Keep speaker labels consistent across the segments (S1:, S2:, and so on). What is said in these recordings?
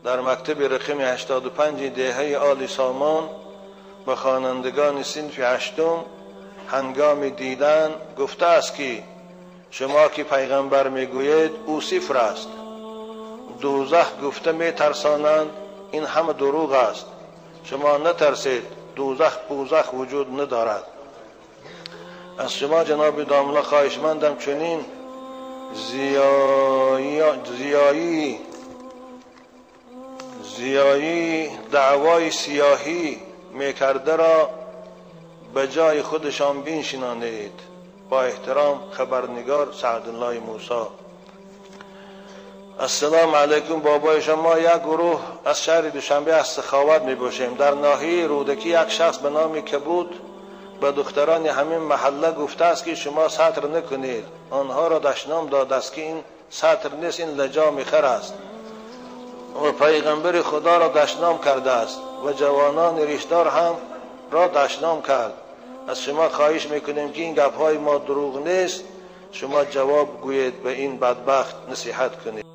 S1: در مکتب رقم 85 دهه آل سامان به خوانندگان صنف هشتم هنگام دیدن گفته است که شما که پیغمبر میگویید او صفر است، دوزخ گفته میترسانند، این همه دروغ است، شما نترسید، دوزخ بوزخ وجود ندارد. از شما جناب داملا خواهشمندم چنین زیایی دعوای سیاهی میکرده را به جای خودشان بنشینانید. با احترام خبرنگار سعدالله موسی. السلام علیکم بابای شما، یک گروه از شهر دوشنبه از سخاوت می باشیم. در ناحیه رودکی یک شخص به نام کبود به دختران همین محله گفته است که شما ستر نکنید، آنها را دشنام داده است که این ستر نیست، این لجام خر است، و پیغمبر خدا را دشنام کرده است و جوانان ریشدار هم را دشنام کرد. از شما خواهش میکنیم که این گپهای ما دروغ نیست، شما جواب گویید، به این بدبخت نصیحت کنید.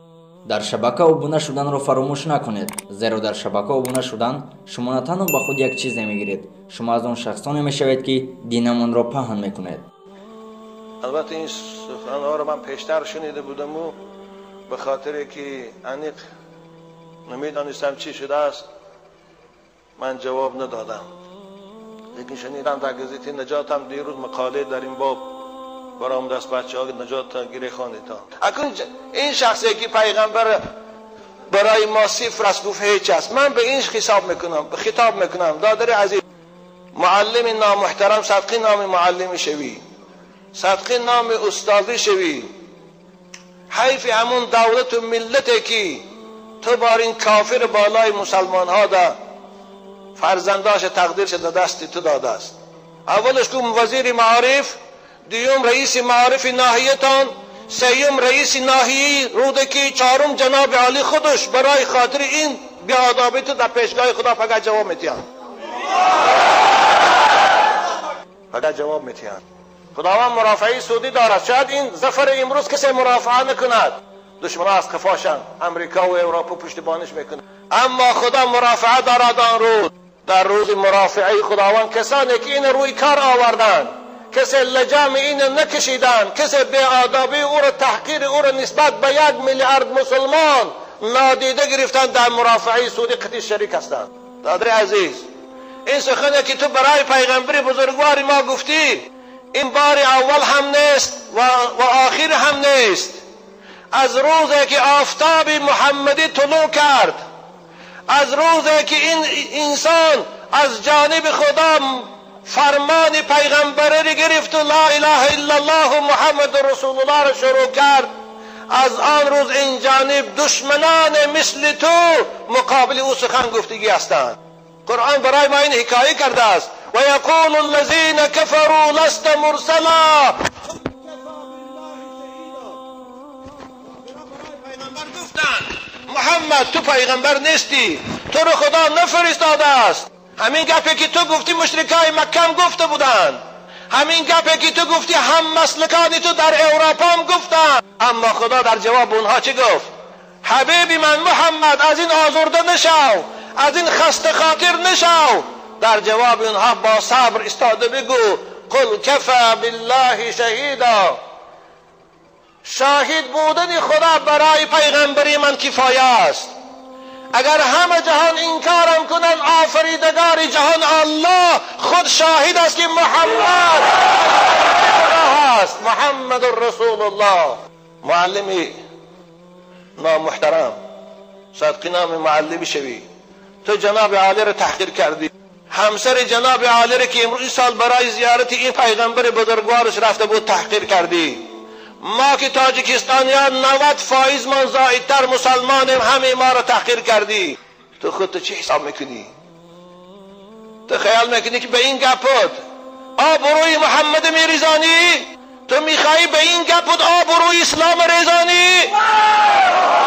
S2: Дар шабака обуна шуданро фаромӯш накунед, зеро дар шабака обуна шудан шумо на танҳо ба худ як чизе мегиред, шумо аз он шахсоне мешавед, ки динамонро паҳн мекунед.
S1: Албатта ин суханҳоро ман пештар шунида будаму ба хотире ки аниқ намедонистам чӣ шудааст, ман ҷавоб надодам. Лекин шунидам дар газетаи Наҷотам дирӯз мақоле дар ин боб برام دست بچه ها نجات گیره خواندیتان. اکنون این شخصی که پیغمبر برای ما صفر است گفت هیچ است، من به این خطاب میکنم دادر عزیز، معلم نامحترم، صدقی نام معلم شوی، صدقی نام استادی شوی، حیف همون دولت و ملت که تو بار این کافر بالای مسلمان ها ده فرزنداش تقدیر شده دست تو داده است. اولش که وزیر معارف، دوم رئیس معارف ناحیه‌تان، سوم رئیس ناحیه رودکی، چهارم جناب عالی خودش برای خاطر این بی‌آدابی تو در پیشگاه خدا فقط جواب میتیان، فقط جواب میتیان. خداوند مرافعه سودی دارد، شاید این ظفر امروز کسی مرافعه نکند، دشمنان از قفاشن، امریکا و اروپا پشتیبانش میکنند، اما خدا مرافعه دارد. آن روز در روز مرافعه خداوند کسانی که این روی کار آوردند، کسی لجام این نکشیدن، کسی بی‌آدابی او را، تحقیر او را نسبت به 1 میلیارد مسلمان نادیده گرفتن، در مرافعه سودی قطعی شریک هستند. دادر عزیز، این سخنی که تو برای پیغمبر بزرگوار ما گفتی، این بار اول هم نیست و آخر هم نیست. از روزی که آفتاب محمدی طلوع کرد، از روزی که این انسان از جانب خدا فرمان پیغمبری گرفت و لا اله الا الله و محمد رسول الله را شروع کرد، از آن روز این جانب دشمنان مثل تو مقابل او سخن گفتگی هستند. قرآن برای ما این حکایه کرده است: و یقول الذین کفروا لست مرسلا. پیغمبر گفتند محمد تو پیغمبر نیستی، تو رو خدا نفرستاده است. همین گپی که تو گفتی مشرکای مکه هم گفته بودند، همین گپی که تو گفتی هم مسلکان تو در اروپا هم گفتند، اما خدا در جواب اونها چی گفت؟ حبیبی من محمد از این آزرده نشو، از این خسته خاطر نشو. در جواب اونها با صبر استاده بگو قل کفا بالله شهیدا. شاهد بودن خدا برای پیغمبری من کفایه است. اگر همه جهان انکارم کنند، آفریدگار جهان الله خود شاهد است که محمد خدا هست، محمد رسول الله. معلمی نامحترم، صدقی نام معلمی شوی، تو جناب عالی را تحقیر کردی، همسر جناب عالی را که امروز سال برای زیارت این پیغمبر بزرگوارش رفته بود تحقیر کردی. ما که تاجیکستانیان 90% من زایدتر مسلمانیم، همه ما را تحقیر کردی. تو خودت چی حساب میکنی؟ تو خیال میکنی که به این گپت آبروی محمد میریزانی؟ تو میخوایی به این گپت آبروی اسلام ریزانی؟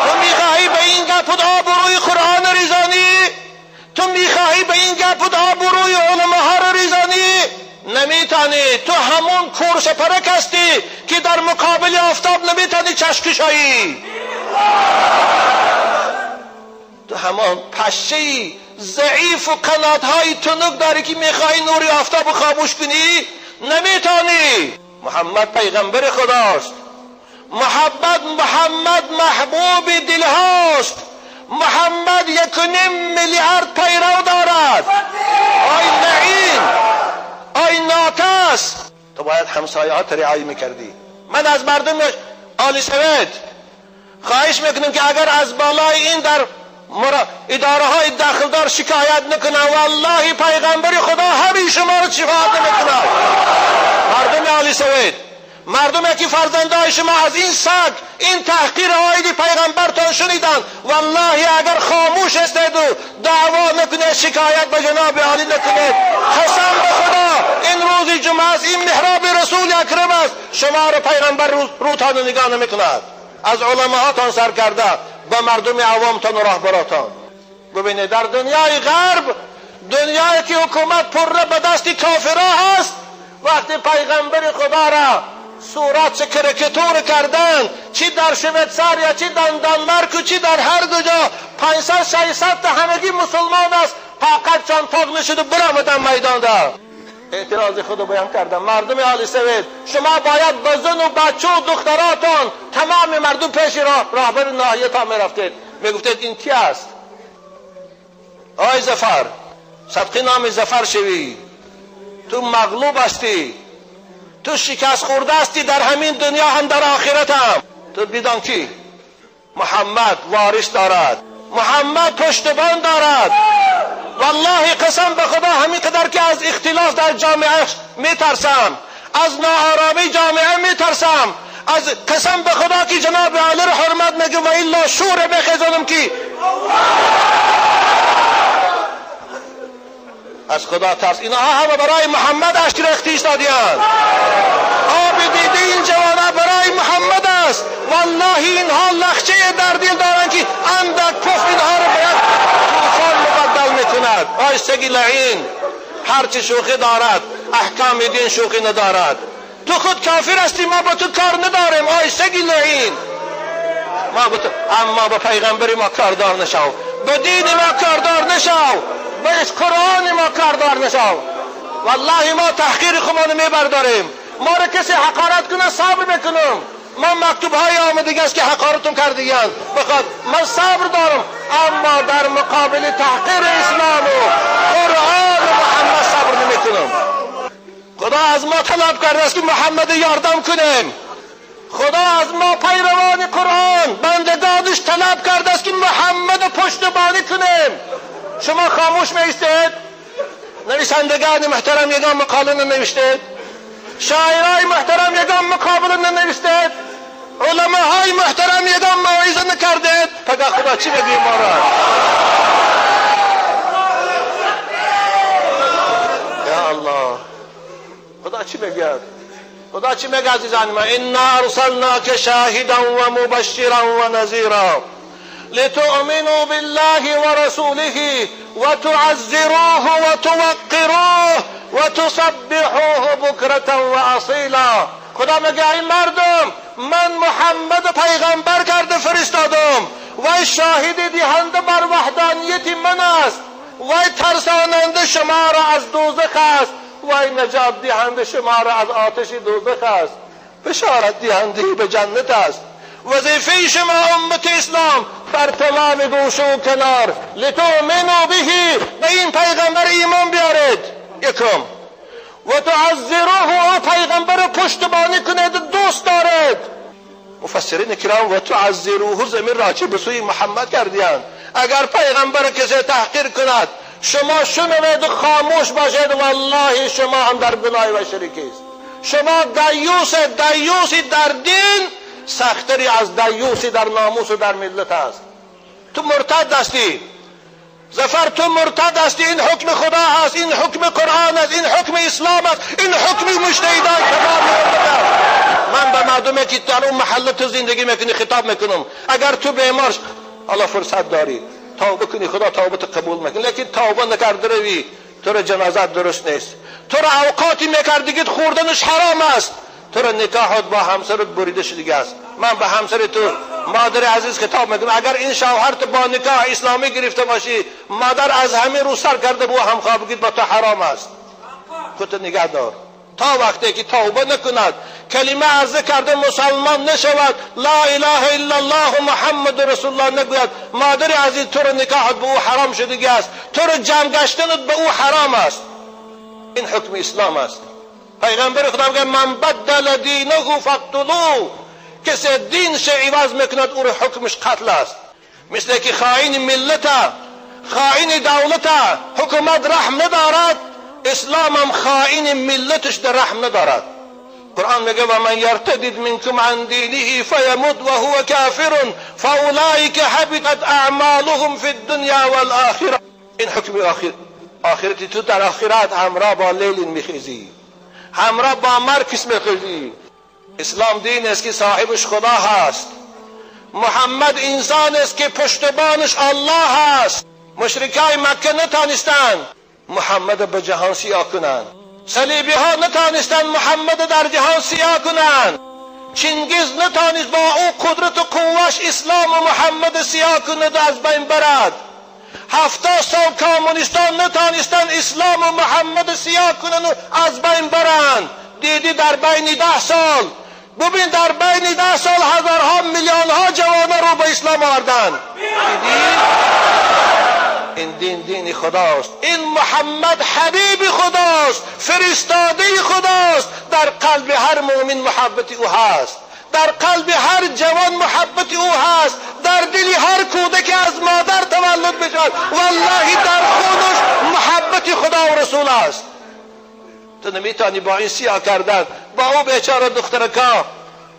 S1: تو میخوایی به این گپت آبروی قرآن ریزانی؟ تو میخوایی به این گپت آبروی علماها را ریزانی؟ نمیتانی. تو همون کورش پرک هستی که در مقابل آفتاب نمیتانی چشم کشایی. تو همان پشه ضعیف و قنات‌های تنک داری که میخوای نور آفتاب خاموش کنی، نمیتونی. محمد پیغمبر خداست. محبت محمد محبوب دلهاست. محمد 1.5 میلیارد پیرو دارد. آی لعین، آی ناکس، تو باید همسایه‌هات رعایت میکردی. من از مردم آل سوید خواهش میکنم که اگر از بالای این در اداره های داخلدار شکایت نکنن، والله پیغمبر خدا همین شما رو شفاعت نمیکنن. مردم آل سوید، مردم که فرزندای شما از این سگ، این تحقیر های پیغمبرتان شنیدن، والله اگر خاموش هستید و دعوا نکنید، شکایت به جناب عالی نکنید، قسم به خدا این روز جمعه است، این محراب رسول اکرم است، شما رو پیغمبر روتان نگاه نمیکند. از علماهاتان سر کرده به مردم عوامتان و راهبراتان. ببینید در دنیای غرب، دنیایی که حکومت پره به دست کافرها هست، وقتی پیغمبر خدا را صورت چه کرکتور کردن، چی در شویتساریا، چی در دانمارک و چی در هر کجا، 500-600 تا همگی مسلمان است، فقط چند تاق نشد و برآمدن میدان ده. اعتراض خود بیان کردم. مردم آل سوید، شما باید به زن و بچه و دختراتان، تمام مردم پیش راهبر ناحیه تا میرفتید، میگفتید این کی است؟ آی ظفر، صدقی نام ظفر شوی، تو مغلوب هستی، تو شکست خورده هستی در همین دنیا هم در آخرت هم. تو بدان کی محمد وارث دارد، محمد پشتبان دارد. والله قسم به خدا همین قدر که از اختلاف در جامعه میترسم، از ناآرامی جامعه میترسم، از قسم به خدا که جناب علی رو حرمت میگم و الا شور بخزانم که از خدا ترس. اینها همه برای محمد اشک ریخته ایستادی‌اند. آب دیده این جوانها برای محمد است. والله اینها لخچه در دل دارند که اندک پف اینها رو باید طوفان مبدل میکند. آی سگی لعین، هرچی شوخی دارد احکام دین شوخی ندارد. تو خود کافر هستی، ما با تو کار نداریم. آی سگی لعین، ما با تو، اما با پیغمبر ما کاردار نشو، به دین ما کاردار نشو، به قرآن ما کاردار نشو. والله ما تحقیر خودمان میبرداریم. ما را کسی حقارت کنه صبر میکنم. من مکتوب های آمدگی است که حقارتون کردگیاند، بخواد من صبر دارم، اما در مقابل تحقیر اسلام و قرآن و محمد صبر نمیکنم. خدا از ما طلب کرده است که محمد یاردم کنیم. خدا از ما پیروان قرآن بندگانش طلب کرده است که محمد پشتبانی کنیم. شما خاموش میستید؟ نویسندگان محترم یگان مقاله ننوشتید، شاعرای محترم یگان مقابله ننوشتید، علماهای محترم یگان موعظه نکردید. پگه خدا چی بگیم ما را؟ یا الله، خدا چی میگه؟ خدا چی میگه عزیزان من؟ انا ارسلناک شاهدا و مبشرا و نذیرا لتؤمنوا بالله ورسوله وتعزروه وتوقروه وتسبحوه بکرة واصیلا. خدا میگه این مردم، من محمد پیغمبر کرده فرستادم، وی شاهد دهنده بر وحدانیت من است، وی ترساننده شما را از دوزخ است، وی نجات دهنده شما را از آتش دوزخ است، بشارت دهنده به جنت است. وظیفه شما امت اسلام بر تمام گوشه و کنار لتؤمنوا به، به این پیغمبر ایمان بیارید یکم، و تعزروه، او پیغمبر پشتبانی کنید، دوست دارید. مفسرین کرام و تعزروه زمین راجع به سوی محمد کردیند. اگر پیغمبر کسی تحقیر کند شما شنوید و خاموش باشید، والله شما هم در گناه و شریک است. شما دیوس، دیوسی در دین سختری از دیوسی در ناموس و در ملت است. تو مرتد هستی ظفر، تو مرتد هستی. این حکم خدا است، این حکم قرآن است، این حکم اسلام است، این حکم مجتهدان تمام امت است. من به مردمی که در اون محله تو زندگی میکنی خطاب میکنم، اگر تو بیمار الله فرصت داری توبه کنی، خدا توبه قبول میکنه، لیکن توبه نکرده روی تو را جنازت درست نیست، تو را اوقاتی میکردگیت خوردنش حرام است، تو را نکاحت با همسرت بریده شده است. من به همسر تو مادر عزیز خطاب میکنم، اگر این شوهر تو با نکاح اسلامی گرفته باشی، مادر از همین رو سر کرده با همخوابگی با تو حرام است. خودت نگه دار تا وقتی که توبه نکند، کلمه عرضه کرده مسلمان نشود، لا اله الا الله محمد رسول الله نگوید، مادر عزیز تو رو نکاحت به او حرام شدگی است، تو رو جمع گشتنت به او حرام است. این حکم اسلام است. پیغمبر خدا میگه من بدل دینه فاقتلوه، کسی دینش عوض میکند او رو حکمش قتل است. مثل که خائن ملت، خائن دولت، حکومت رحم ندارد، اسلام هم خائن ملتش در رحم ندارد. قرآن میگه و من یرتدد منکم عن دینه فیموت وهو کافر فاولئک حبطت اعمالهم فی الدنیا والآخرة. این حکم آخر، آخرتی تو در آخرت همراه با لیلین میخیزی، همراه با مارکس میخیزی. اسلام دین است که صاحبش خدا هست. محمد انسان است که پشتبانش الله هست. مشرکای مکه نتانستند محمد به جهان سیاه کنند، صلیبی ها نتانستند محمد در جهان سیاه کنند، چنگیز نتانست با او قدرت و قوهش اسلام و محمد سیاه کند و از بین برد. 70 سال کمونیستان نتانستند اسلام و محمد سیاه کنند و از بین برند. دیدی در بین 10 سال، ببین در بین 10 سال هزارها میلیون ها جوان رو به اسلام آوردند. دیدی؟ این دین دین خداست، این محمد حبیب خداست، فرستاده خداست. در قلب هر مؤمن محبت او هست، در قلب هر جوان محبت او هست، در دل هر کودک از مادر تولد بشود والله در خودش محبت خدا و رسول است. تو نمیتونی با این سیاه کردن با او بیچاره دخترکا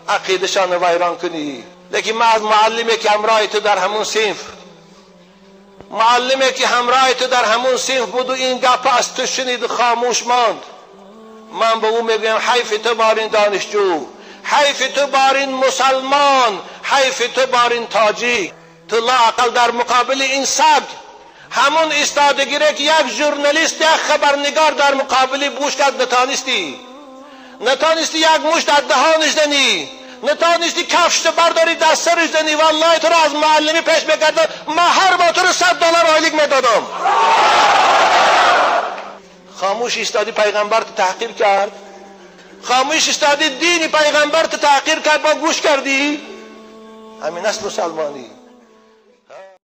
S1: عقیدشان ویران کنی. لیکن من از معلمی که همراه تو در همون صنف، معلمی که همراه تو در همون صنف بود و این گپ از تو شنید خاموش ماند، من به او میگویم حیف تو بار این دانشجو، حیف تو بار این مسلمان، حیف تو بار این تاجیک. تو لااقل در مقابل این سگ همون ایستادگی را که یک ژورنالیست، یک خبرنگار در مقابل بوش کرد نتانستی، نتانستی یک مشت از دهانش دنی، نتانستی کفش برداری دست سرش دنی. والله تو را از معلمی پیش میکردم، من هر با تو رو $100 آیلیک میدادم. خاموش ایستادی، پیغمبر تو تحقیر کرد، خاموش ایستادی، دین پیغمبر تو تحقیر کرد، با گوش کردی. همین است مسلمانی.